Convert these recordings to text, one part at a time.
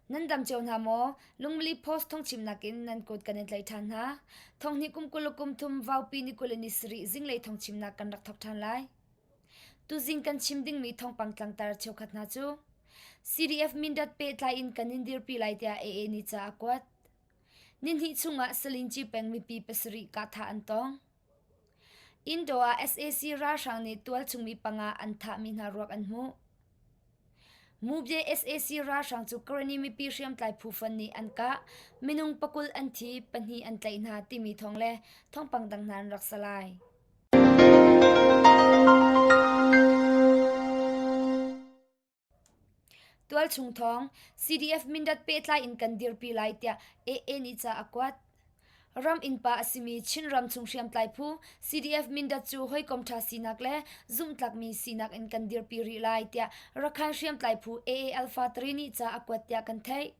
Nan dam cio hna maw? Lungmili Post thawngchimnak in nan kut kan in tlaih ṭhan hna. Thonghnih kum 20 le kum thum vaupi ni 20 le ni sarih zinglei thawngchimnak kan rak thawk ṭhan lai. Tuzing kan chim dingmi thawngpang tlangtar cheukhat hna cu CDF Mindat pehtlai in kan in dirpi lai tiah AA nih ca a kuat. Nihnih chungah Salinci peng mipi pasarih kahthah an tong. Indo ah sac ralhrang nih tualchung mi panga an thahmi hna ruak an hmuh. Mubye sac ralhrang cu Karenni mipi hriamtlai phu fon nih an kah. Minung pakul an thi, pahnih an tlaih hna timi thawng le thawngpang dang hna an rak si lai. Tualchung thawng, CDF Mindat pehtlai in kan dirpi lai tiah AA nih ca a kuat. Ram innpa a simi Chinram chung hriamtlai phu CDF Mindat cu hawikom ṭha sinak le zumhtlakmi sinak in kan dirpi rih lai tiah Rakhine hriamtlai phu AA Alpha 3 nih ca a kuat tiah kan theih.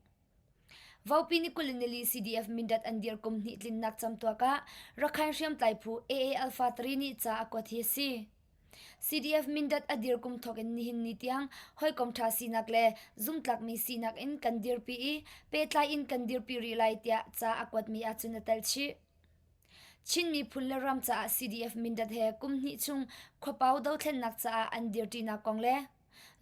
Vaupi ni 20 nili CDF Mindat an dir kum hnih tlinnak camtuak ah Rakhine hriamtlai phu AA Alpha 3 nih ca a kuat hi a si. CDF Mindat a dir kum thawk in nihin ni tiang hawikom ṭha sinak le zumtlakmi sinak in kan dirpi i pehtlai in kan dirpi rih lai tiah ca a kuatmi ahcun a tel chih. Chin miphun le ram caah CDF Mindat he kum hnih chung khuapau dothlennak caah an dirṭinak kong le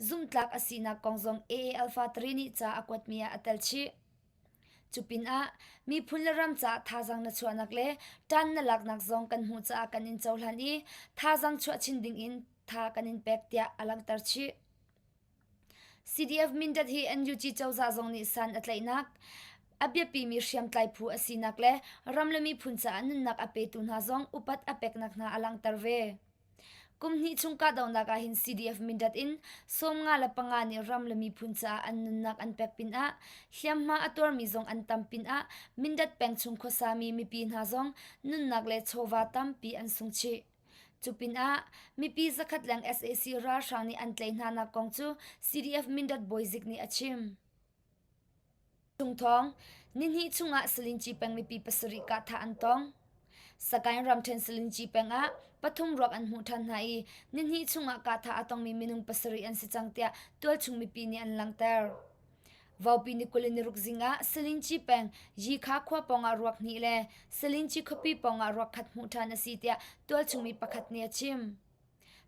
zumtlak a sinak kong zong AA Alpha 3 nih ca a kuatmi ah a tel chih. Cu pinah miphun le ram caah thazaang na chuahnak le ṭan na laknak zong kan hmuh caah kan in cohlan i thazaang chuah chin dingin tha kan in pek tiah a langhter chih. CDF Mindat hi NUG cozah zong nih san a tlaihnak, a biapimi hriamtlai phu a sinak le ram le miphun caah nunnak a petu hna zong upat a peknak hna a langhter ve. Kum hnih chung kahdohnak ah hin CDF Mindat in 55 nih ram le miphun caah an nunnak an pek pinah hliamhma a tuarmi zong an tam pinah Mindat peng chung khuasami mipi hna zong nunnak le chawva tampi an sung chih. Cu pinah mipi zakhat leng sac ralhrang nih an tlaih hna nak kong cu CDF Mindat bawizik nih a chim. Thungthawng, Nihnih chungah Salinci peng mipi pasarih kahthah an tong. Sagaing ramṭhen Salinci peng ah pathum ruak an hmuh ṭhan hna i nihnih chungah kahthah a tongmi minung pasarih an si cang tiah tualchung mipi nih an langhter. Vaupi ni 20 ni ruk zing ah Salinci peng Yikha khua pawngah ruak hnih le Salinci khuapi pawngah ruak khat hmuh ṭhan a si tiah tualchung mi pakhat nih a chim.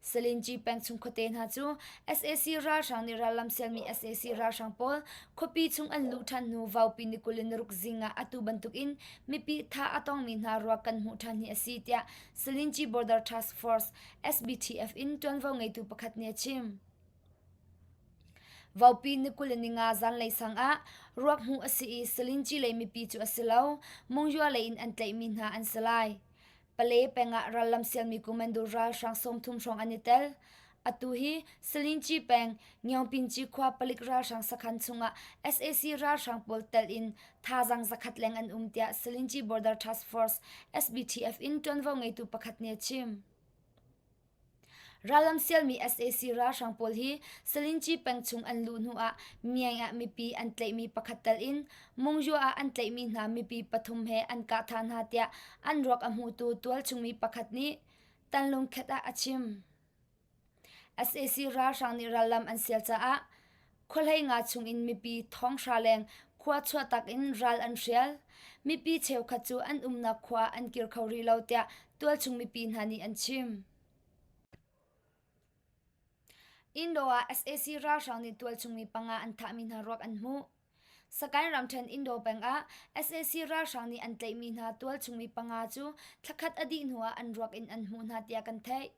Salinci peng chung khuate hna cu sac ralhrang nih rallam sialmi sac ralhrang pawl khuapi chung an luh ṭhan hnu vaupi ni 26 zing ah atu bantukin mipi thah a tongmi hna ruak kan hmuh ṭhan hi a si tiah Salinci Border Task Force SBTF in ṭuanvo ngeitu pakhat nih a chim. Vaupi ni 25 zanlei sang ah ruak hmuh a si i Salinci lei mipi cu a si lo, Mungyua lei in an tlaihmi hna an si lai. Pale peng ah rallam sialmi Kumandu ralhrang 30 hrawng an i tel. Atu hi Salinci peng Ngiongpinci khua palik ralhrang sakhan chungah sac ralhrang pawl tel in thazaang zakhat leng an um tiah Salinci Border Task Force SBTF in ṭuanvo ngeitu pakhat nih a chim. Rallam sialmi sac ralhrang pawl hi Salinci peng chung an luh hnu ah Myaing ah mipi an tlaihmi pakhat tal in Mungyua ah an tlaihmi hna mipi pathum he an kah thah hna tiah an ruak a hmutu tualchung mi pakhat nih Tanlungkhet ah a chim. Sac ralhrang nih rallam an sial caah khuahlei nga chung in mipi thonghra leng khua chuahtak in ral an hrial. Mipi cheukhat cu an umnak khua an kir kho rih lo tiah tualchung mipi hna nih an chim. Indo ah sac ralhrang nih tualchung mi panga an thahmi hna ruak an hmuh. Sagaing ramṭhen Indo peng ah sac ralhrang nih an tlaihmi hna tualchung mi panga cu thlakhat a dih hnuah an ruak in an hmuh hna tiah kan theih.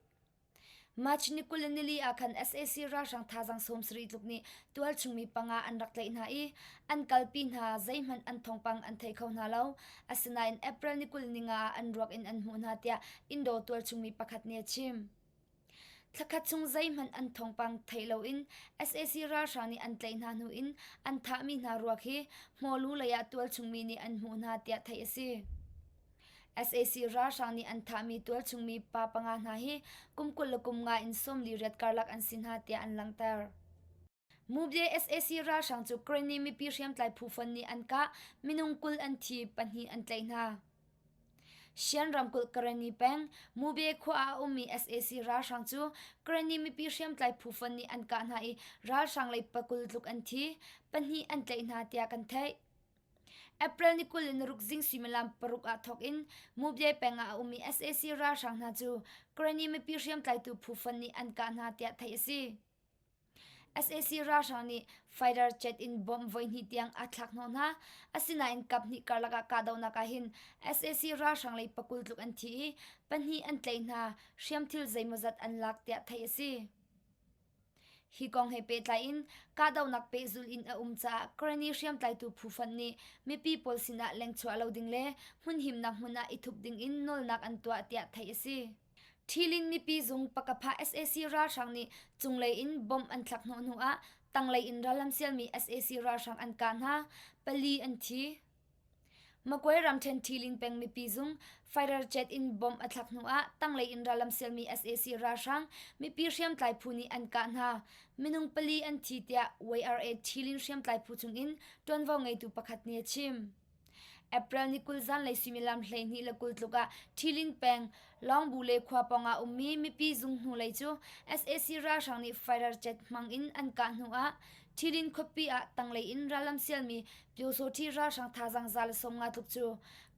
March ni 24 ah khan sac ralhrang thazaang 70 tluk nih tualchung mi panga an rak tlaih hna i an kalpi hna zeihmanh an thawngpang an thei kho hna lo. Asinain April ni 25 ah an ruak in an hmuh hna tiah Indo tualchung mi pakhat nih a chim. Thlakhat chung zeihmanh an thawngpang theih loin sac ralhrang nih an tlaih hna hnu in an thahmi hna ruak hi Hmawlu lei ah tualchung mi nih an hmuh hna tiah theih a si. Sac ralhrang nih an thahmi tualchung mi pa panga hna hi kum 20 le kum nga in 48 karlak an si hna tiah an langhter. Mubye sac ralhrang cu Karenni mipi hriamtlai phu fon nih an kah, minung 20 an thi, pahnih an tlaih hna. Shan ramkulh Karenni peng, Mube khua ah a ummi sac ralhrang cu Karenni mipi hriamtlai phu fon nih an kah hna i ralhrang lei pakul tluk an thi, pahnih an tlaih hna tiah kan theih. April ni 26 zing suimilam paruk ah thawk in Mubye peng ah a ummi sac ralhrang hna cu Karenni mipi hriamtlaitu phu fon nih an kah hna tiah theih a si. Sac ralhrang nih fighter jet in bomb voihnih tiang a thlak hnawh hna. Asinain kaphnih karlak ah kahdohnak ah hin sac ralhrang lei pakul tluk an thi i pahnih an tlaih hna, hriamthil zeimawzat an lak tiah theih a si. Hi kong he pehtlai in kahdohnak pehzulh in a um caah Karenni hriamtlaitu phu fonh nih mipi pawl sinah lengchuah lo ding le hmunhimnak hmun ah i thup ding in nawlnak an tuah tiah theih a si. Ṭhilin mipi zung pakapha sac ralhrang nih cunglei in bomb an thlak hnawh hnu ah tanglei in rallam sialmi sac ralhrang an kah hna, pali an thi. Magway ramṭhen Ṭhilin peng mipi zung fighter jet in bomb a thlak hnu ah tanglei in rallam sialmi sac ralhrang mipi hriamtlai phu nih an kah hna. Minung pali an thi tiah YRA Ṭhilin hriamtlai phu chungin ṭuanvo ngeitu pakhat nih a chim. April ni 20 zanlei suimilam 12 le 20 tluk ah Ṭhilin peng Lawngbu le khua pawngah ummi mipi zung hnulei cu sac ralhrang nih fighter jet hmang in an kah hnu ah Ṭhilin khuapi ah tanglei in rallam sialmi Pyosawṭhi ralhrang thazaang 150 tluk cu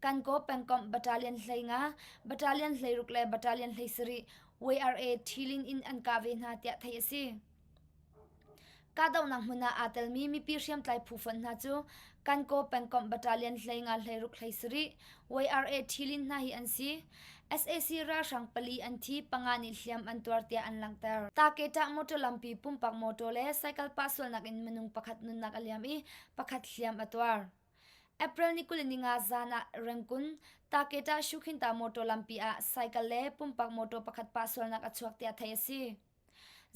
Kankaw pengkomh battalion 15, battalion 16 le battalion 17 YRA Ṭhilin in an kah ve hna tiah theih a si. Kahdohnak hmun ah aa telmi mipi hriamtlai phu fonh hna cu Kankaw pengkomh battalion 15 16 17 YRA Ṭhilin hna hi an si. Sac ralhrang pali an thi, panga nih hliam an tuar tiah an langhter. Taketah motor lampi pumpak motor le cycle pah sualnak in minung pakhat nunnak a liam i pakhat hliam a tuar. April ni 25 zan ah Rangoon, Taketah Shukhinta motor lampi ah cycle le pumpak motor pakhat pah sualnak a chuak tiah theih a si.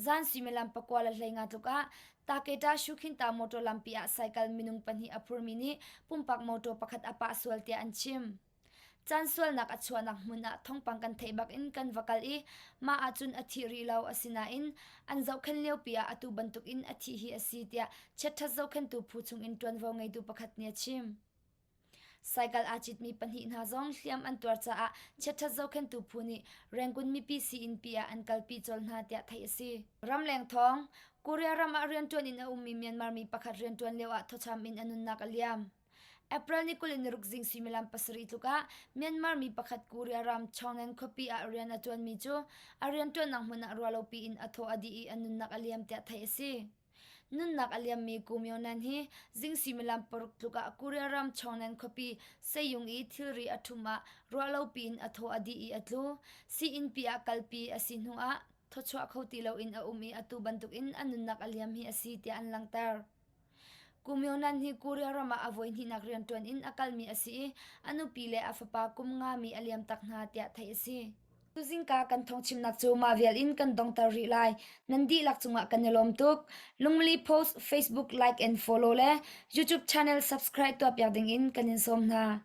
Zan suimilam pakua le 15 tluk ah Taketa Shukhinta motor lampi ah cycle minung pahnih a phurmi nih pumpak motor pakhat a pah sual tiah an chim. Caan sualnak a chuahnak hmun ah thawngpang kan theih bak in kan va kal i mah ahcun a thih rih lo asinain an zohkhenh liopi ah atu bantuk in a thih hi a si tiah chiatṭhat zohkhenhtu phu chungin ṭuanvo ngeitu pakhat nih a chim. Cycle aa citmi pahnih hna zong hliam an tuar caah chiatṭhat zohkhenhtu phu nih Rangoon mipi sii-innpi ah an kalpi colh hna tiah theih a si. Ramleng thawng, Korea ram ah rianṭuan in a ummi Myanmar mi pakhat rianṭuan lio ah thawcham in a nunnak a liam. April ni 26 zing suimilam pasarih tluk ah Myanmar mi pakhat Korea ram Cheonan khuapi ah rian a ṭuanmi cu a rianṭuannak hmun ah ruahlopi in a thaw a dih i a nunnak a liam tiah theih a si. Nunnak a liammi Ku Myo Nan hi zing suimilam paruk tluk ah Korea ram Cheonan khuapi Seyung i thilri a ṭhum ah ruahlopi in a thaw a dih i a tlu. Sii-innpi ah kalpi a si hnu ah thawchuah kho ti loin a um i atu bantukin a nunnak a liam hi a si tiah an langhter. Ku Myo Nan hi Korea ram ah a voihnihnak rianṭuan in a kalmi a si i a nupi le a fapa kum nga mi a liam tak hna tiah theih a si. Tuzingka kan thawngchimnak cu mah vial in kan dongter rih lai. Nan dihlak cungah kan i lawm tuk. Lungmili Post Facebook like and follow le YouTube channel subscribe tuahpiak ding in kan in sawm hna.